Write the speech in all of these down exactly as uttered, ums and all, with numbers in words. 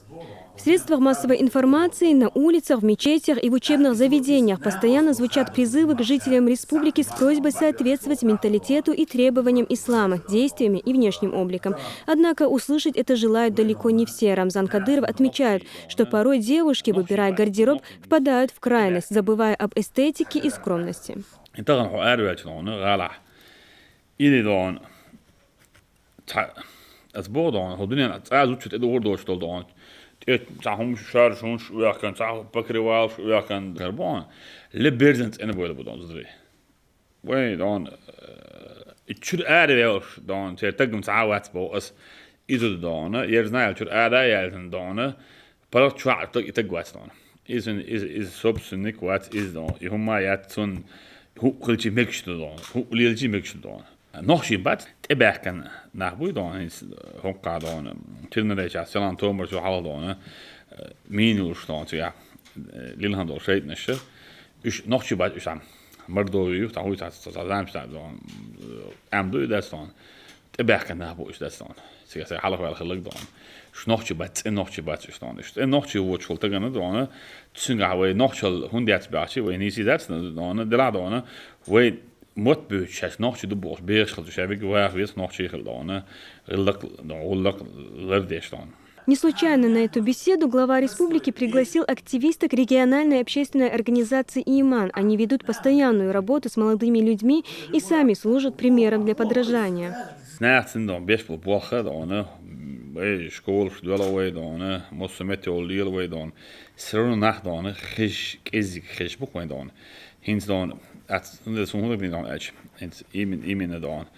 В средствах массовой информации, на улицах, в мечетях и в учебных заведениях постоянно звучат призывы к жителям республики с просьбой соответствовать менталитету и требованиям ислама, действиями и внешним обликом. Однако услышать это желают далеко не все. Рамзан Кадыров отмечает, что порой девушки, выбирая гардероб, впадают в крайность, забывая об эстетике и скромности. Интаган хьо арвелча дона гӀалахь. Или дона. Ца ас богӀу дона, хьо дуьнен цӀа зучу тӀе духур дош дол дона. ТӀе цхьа хӀумаш шар шунш уяхкан, цхьа покрывал ш уяхкан гар бона. Ле берзан цӀена бойла бу дона зудри. Вай дона. И чур арвелш дона, цер тагм цхьа вац богӀу ас. Изу дона, ер знаю чур ара ялзан дона. Парах чуа таг и таг вац дона. Изин из из собственник вац из дона. И хӀума яц цун хӀу хилчи мегаш дона. ХӀу лелчи мегаш дона. Нохчий бац тӀебаьхкан нах буй дона, хӀинц хӀункха дона. Чирнареча селан томар чу хьалал дона. Мин улуш дона цигахь. Лилхан дол шайтнаш. Уьш нохчий бац уьш ам. Мордовию, там хуй ца ца замш та дона. Ам дуй дас дона. ТӀебаьхкан нах бу уьш дас дона. Цига сай хьалха ваьлла хиллаг дона. Уьш нохчий бац, цӀе нохчий бац уьш дона. Уьш цӀе нохчий вочхул тагана дона. Цуьнгахь вай нохчал хӀун дец баьхчи, вай нийси дац дона, дела дона. Вай мотт буьйцу шаьш нохчий ду бохуш, бехаш хилча ша вига ваха веза нохчий хила дона. ГӀиллакх, гӀуллакх лардеш дона. Не случайно на эту беседу глава республики пригласил активисток региональной общественной организации «Иман». Они ведут постоянную работу с молодыми людьми и сами служат примером для подражания. Нах цин дона, беш бу болха дона, вай школаш дола вай дона, мосу метеол лела вай дона. Все равно нах дона, хиш, кӀезиг хиш бук вай дона. ХӀинц дона, ац, сун хӀунда бин дона ач. ХӀинц имин, имина дона.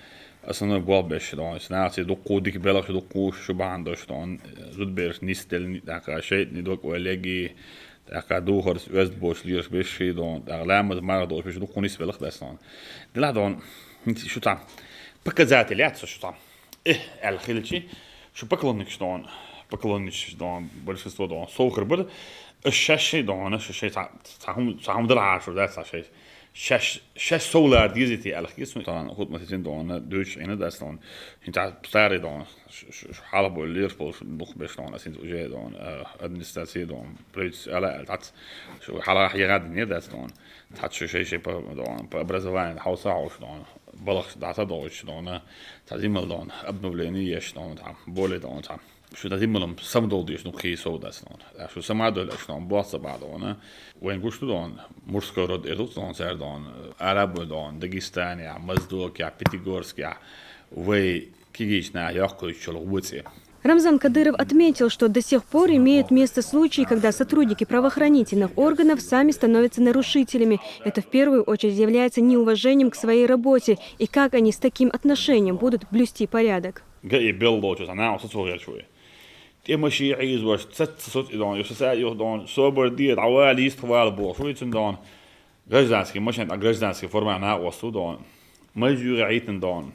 Основной болх беш дона. Нах ци дукку дик белаш дукку шу бахан дош дона. Зудберш нисдел, така шейтни док вай леги, така духарс оьзд бош леш беш ши дона. Така ламаз мар дош беш дукку нис белах дас дона. Дела дона. ХӀинц шу там. Показатель яц шу там. Э, аьлла хилчи, шу поклонникаш дона, поклонникаш дона, большинство дона, совхар бар, аш шашши дона, шашши ца ца хум ца хум дала хьашур да ца шай. Шаш шаш совлар дизити аьлла хи сун тана хут маситин дона, дуч ина дас дона. Хин ца старый дона, ш- ш- ш- хьала бой лирш бол дух беш дона, син уже дона, э, администрация дона, правительство ала аьлла тац. Шу хьала хьягад не дас дона. Тац шу шай шай по дона, по образованию, хьауса хьауш дона. Балахаш дӀасадоуьйтуш дона, цхьа зимал дона, обновление еш дона, цхьа более дона, цхьа. Шу цхьа зималам самадовла деш, ну, кхий сов дац дона. Шу самадовла еш дона, бохца бахьа дона. Вайн гуш ду дона, мужской род эрдуц дона, цар дона, арабой дона, Дагестане, Моздоке, Пятигорске, вай кигична йоккхуйчул гуци. Рамзан Кадыров отметил, что до сих пор имеют место случаи, когда сотрудники правоохранительных органов сами становятся нарушителями. Это в первую очередь является неуважением к своей работе. И как они с таким отношением будут блюсти порядок? Га и беллочу, она сацугерчуй. Те маши из ваш цац соц и дон, юса са юх дон, собор диет, авали ист хвал бо, шуй цун дон. Гражданский машин, а гражданский форма на осу дон. Мажура итн дон.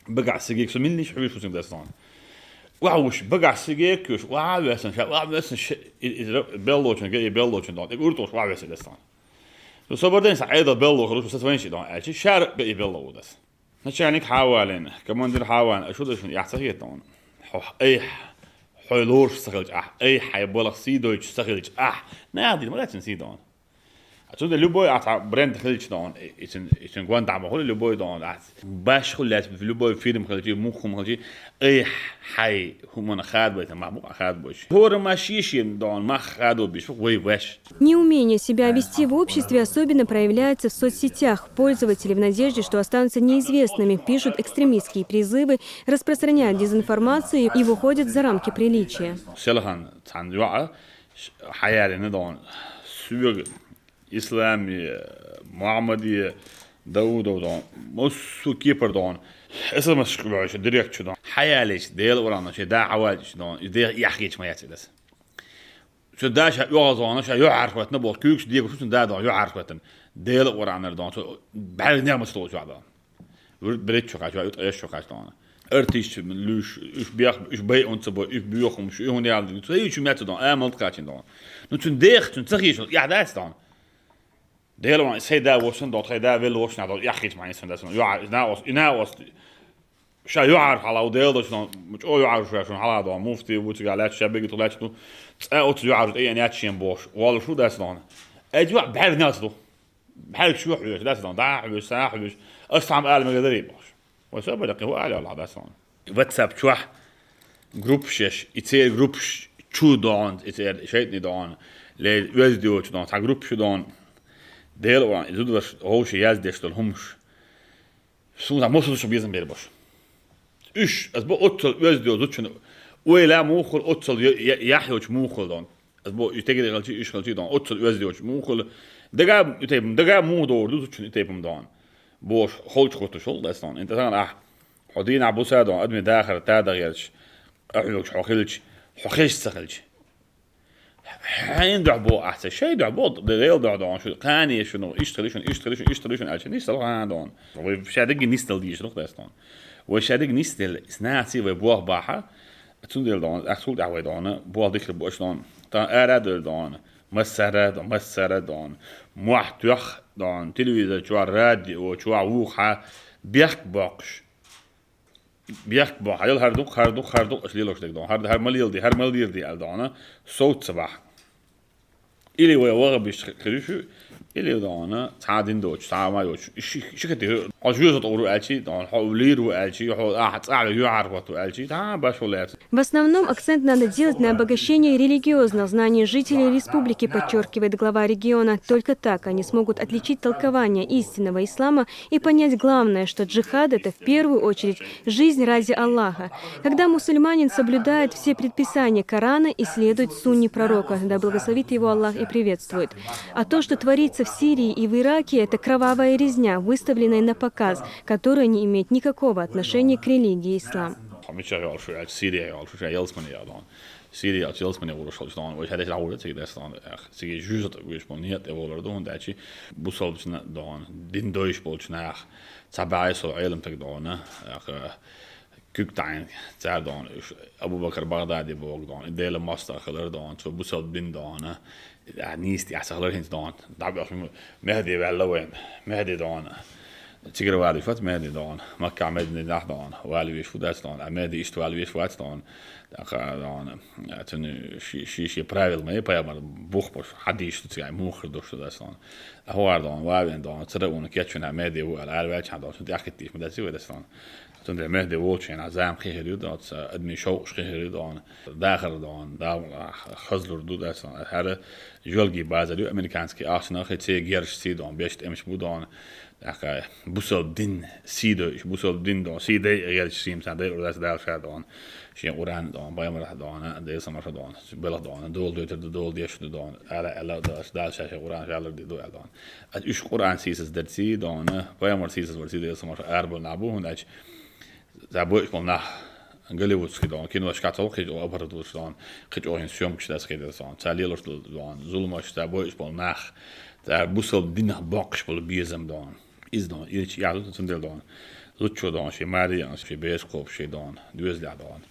Багах сигек су миллиш хьуш усин дас дон. Ва уш багах сигек кюш, ва весан ша, ва весан ш-, и- из беллочун, га и беллочун дон. И уртуш ва весан дас дон. Ну собор ден са айда белло хруш, са свенши дон. Ачи шар га и белло удас. Начальник хьавалин, командир хьаван, а шу дашун яхца хетон. Хо эй, хой лош сахилч ах, эй, хай болах си дойч сахилч ах. Нади, молодец, си дон. А цунда любой ата бренд хилч дон, ицин ицин гван дама хул любой дон. Баш хул любой фильм хилчи, мухум хилчи, эй, хай хумана хад байтан, махмук хад бойч. Хора машишин дон, мах хадо биш, вой веш. Неумение себя вести в обществе особенно проявляется в соцсетях. Пользователи в надежде, что останутся неизвестными, пишут экстремистские призывы, распространяют дезинформацию и выходят за рамки приличия. Селхан цан юа хаяли не дон. Суг Ислами, Мухаммади, Даудов дон. Мусу кипр дон. СМС шкугаш директ чу дон. Хаялич дел уран чи да хавалич дон. И де яхич маяцидас. Цу даша югазона ша юхарфатна бо кюкш дига шутун да дон юхарфатан. Дел уранер дон. Цу бер не мас то чада. Вур брет чу кача, ут эш чу кача дон. Артист луш, уш бях, уш бай он цабо, уш бюхум, уш он ял. Цу ю чу мят дон. А малт качин дон. Ну цун дех, цун цахиш, я дас дон. Дел ван сей да восун дон, хей да вел восна дон. Я хит ман сэн дас дон. Я на ос, на ос. Ша юьхьар хьала, у Дела дочу, чӀо юьхьар шу шуна хьала дон, муфти ву цигахь лаьтташ, ша бегит лаьтташ ду, цкъа оццу юьхьар шу тӀеян яц шен бохуш, волуш ву дац дон. Эцу юьхь бӀаьрнас ду. Бхьаьргаш чу хьоьжуш, дац дон, дӀа хьоьжуш, са хьоьжуш, аса цхьамма ала мегар дарий бохуш. Вай собар кхин хӀу ала йолахь, дац дон. WhatsApp чохь группаш еш, и церан группаш чу дон, и церан шайтӀани дон, ле оьзда йоцу дон, цхьа группаш ю дон. Дела ван, и зудваш вовши яздеш долу хӀумаш. Суна мосазза безам бер баш. Уьш, ас бо оццал оьзда йоцу зудчун, ойла муха хуьлу оццал я-, я-, яхь йоцу муха хуьлу дон. Ас бо уьш тегере хилчи, уьш хилчи дон, оццал оьзда йоцу муха хуьлу. Дага, и тайпа, дага муха догӀур ду зудчун и тайпа дон. Бош холчу хуттуш хул дас дон. Инта сан ахь, хьо дийнахь буса дон, адми дахар та дагӀерча, къахьоьгуш хьо хилча, хьо хезаш ца хилча. Хьайн дуьхьа боху ахьа ца, шайн дуьхьа боху, Делан дуьхьа дон, шу кхане шуна, иштта хили шуна, иштта хили шуна, иштта хили шуна аьлча, нисдала хьан дон. Вай ша дигги нисдала дийшира дас дон. Вай ша дигги нисдала, ис наций вай бох бахьа, цундела дон, ахьа цул тӀаьхьа вай дон, бох дихира бу аша дон. Та ара а дойла дон, массара а дон, массара а дон, мохь тоьхна дон, телевизор чохь, радио чохь вухахьа, бехк боккхуш. Бехк бо, хьайла хӀара дукха, хӀара дукха, хӀара дукха, аша лелош дерг дон. ХӀара, хӀара ма леладе, хӀара ма леладе аьлла дон, совца ца бахьа. Или вай ваха биш хир шу, или дон, цхьа дин доцуш, цхьа ма йоцуш. Ши, ши хати, хьо жоьжа тӀур ву аьлчи, дон, хьо лийр ву аьлчи, хьо ахьа цӀахь ве юьхьар хӀотт ву аьлчи, та баш ву лаьцна. В основном акцент надо делать на обогащение религиозных знаний жителей республики, подчеркивает глава региона. Только так они смогут отличить толкование истинного ислама и понять главное, что джихад — это в первую очередь жизнь ради Аллаха. Когда мусульманин соблюдает все предписания Корана и следует сунне пророка, да благословит его Аллах и приветствует. А то, что творится в Сирии и в Ираке, это кровавая резня, выставленная на показ, которая не имеет никакого отношения к религии ислам. Хьо мичахь йолуш ву аьлча, Сирия йолуш ву, ша ялсамане ял дон. Сирия ялсамане вуруш волчу дон, вай ша деш дӀагӀур цига дас дон. Сиге жуьжа тӀе вуьш болу, нет тӀе волур ду, хӀунда аьлча бусалбачна дон, дин дойш болчу нах, цхьа бӀе со Ӏелам таг дон, куьг таӀийна цара дон, уьш Абу-Бакар Багъдади боху дон, и Делан мостагӀа хилар дон, цо бусалба дин дон, а, нийса тӀехь ца хилар хӀинца дон. ДӀабоьху Мехди ваьлла вайна, Мехди дон. Цигара валийш вац Мехди дон, Маккахь Мединахь дон, валийш ву дац дон, а Мехди иштта валийш вац дон. ТӀаккха дон, а, цуьнан ши, ши, ши правила ма е пайхамар бух бош, хьадийш ду цигахь, муха хир дош ду дац дон. А хӀора дон, вавен дон, цара уна кечвина Мехди ву аьлла, араваьлчахьа дон, цунна тӀехкиттийш ма дац вай дац дон. Цундела Мехди волчу хенахь зама кхин хир ю, доца админ шовкъаш кхин хир ю, дона дахар дона, дала хазлур ду, дацана. ХӀара жоьлги базар ю, американский ахчанах, и церан герзаш сий дона, беш тӀемаш бу дона. ТӀаккха бусалба дин сий дойуш, бусалба дин дона, сий дай герзаш сий, мсан дай ур дац Дала ша дона. Шен Къуръан дона, Пайхамарах дона, Делан са марша дона, белха дона, дола дойтар ду, дола деш ду дона. Ара аьлла, Дала ша шен Къуръан шалар ди ду аьлла дона. Аса уьш Къуръан сийсаз дарций дона, Пайхамар сийсаз варций Делан са марша арабала нах бу, хӀунда аьлча За бойуш болу нах, голливудский дон, киношка цо кхин чӀогӀа аппаратураш дон, кхин чӀогӀа съёмкаш дас кхин дас дон. Ца лелаш долу дон, зуламаш, ца бойуш болу нах, ца бусалба динах боккхуш болу безам дон. Иза дон, ирча яхьа цундела дон. Зудчо дон, ши маре ян, ши бескоп, ши дон, доьзалехь дон.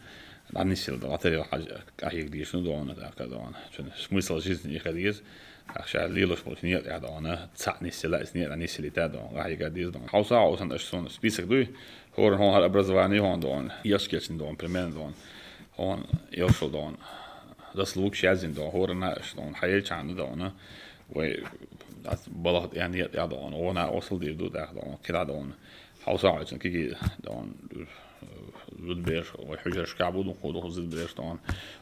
ДӀанисъяла дон, латарел хьажа, къахьега дийшна дон, тӀаккха дон. Цуьнан смысл жизни и хир деза. Ахьа ша лелаш болчу некъа тӀехь дона, цхьаъ нисъяла, иза некъа нисъялийта дона, къахьега деза дона. Хьовса а хьовсан аша суна список дуй, хӀора хьуна хӀара образование хьуна дона, ешкечна дона, примерно дона, хьуна йошал дона. Заслугаш яздина дона, хӀора на аша дона, хьаелчахьана дона, вай балха тӀе некъа тӀехь дона, гӀо на осал дийр ду тӀехь дона, кхидӀа дона. Хьовса а хьовсан киги дона, зудбераш, вай хьуьжаршкахь бу дукха, дукха зудбераш дона,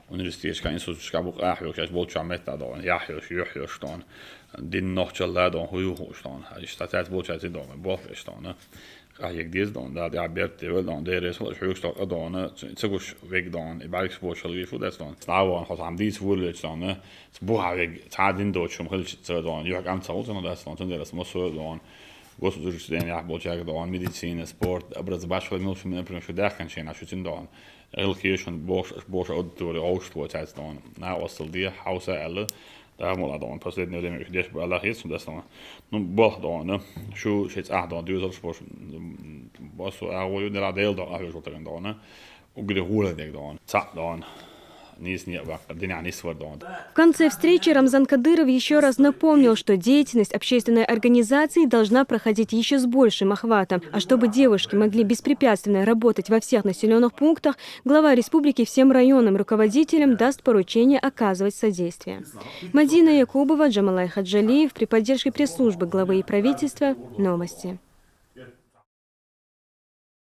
университеташкахь, институташкахь бу къахьоьгуш, аьш болчохь меттахь дона, яхь йош, юьхь йош дона, дин нохчалла дона, хӀу ю хууш дона, иштта цаьрца болчаьрца дона, болх беш дона. Къахьега деза дона, Дала тӀехь беркате вел дона, деррес вала, хьоьгуш дона, къа дона, ца гуш вег дона, и бӀаьргаш бочу хила вийр фу дац дона. ДӀа а вахана, хьо цхьамма дийца вур лечу дона, бухьа вег, цхьа дин доцу хӀума хилча ца дона, юьхь кӀам ца гӀу ца ма дац дона, цундела аса массо а дона. Госучреждениях болчаьрга дона, медицина, спорт, образование, муьлш, например, шу даьхкина шена, шу цин дона. Гӏилхе шуна бохуш, аша бохуш аудитори гӏовшт воцаьрца дона. Накъостал де, хьовса аьлла, дагамала дона. Последнее время уьш деш бу Аллах еза, шу дас дона. Ну, болх дона. Шу ши цӏахь дона, доьзалш бош, м, басу агӏо ю, нера Дела дона, ахьвеш ву таган дона. Угри гӏула дег дона. Цаӏ дона. Нийсни вакъ динани свардон. В конце встречи Рамзан Кадыров еще раз напомнил, что деятельность общественной организации должна проходить еще с большим охватом. А чтобы девушки могли беспрепятственно работать во всех населенных пунктах, глава республики всем районным руководителям даст поручение оказывать содействие. Мадина Якубова, Джамалай Хаджалиев, при поддержке пресс-службы главы и правительства. Новости.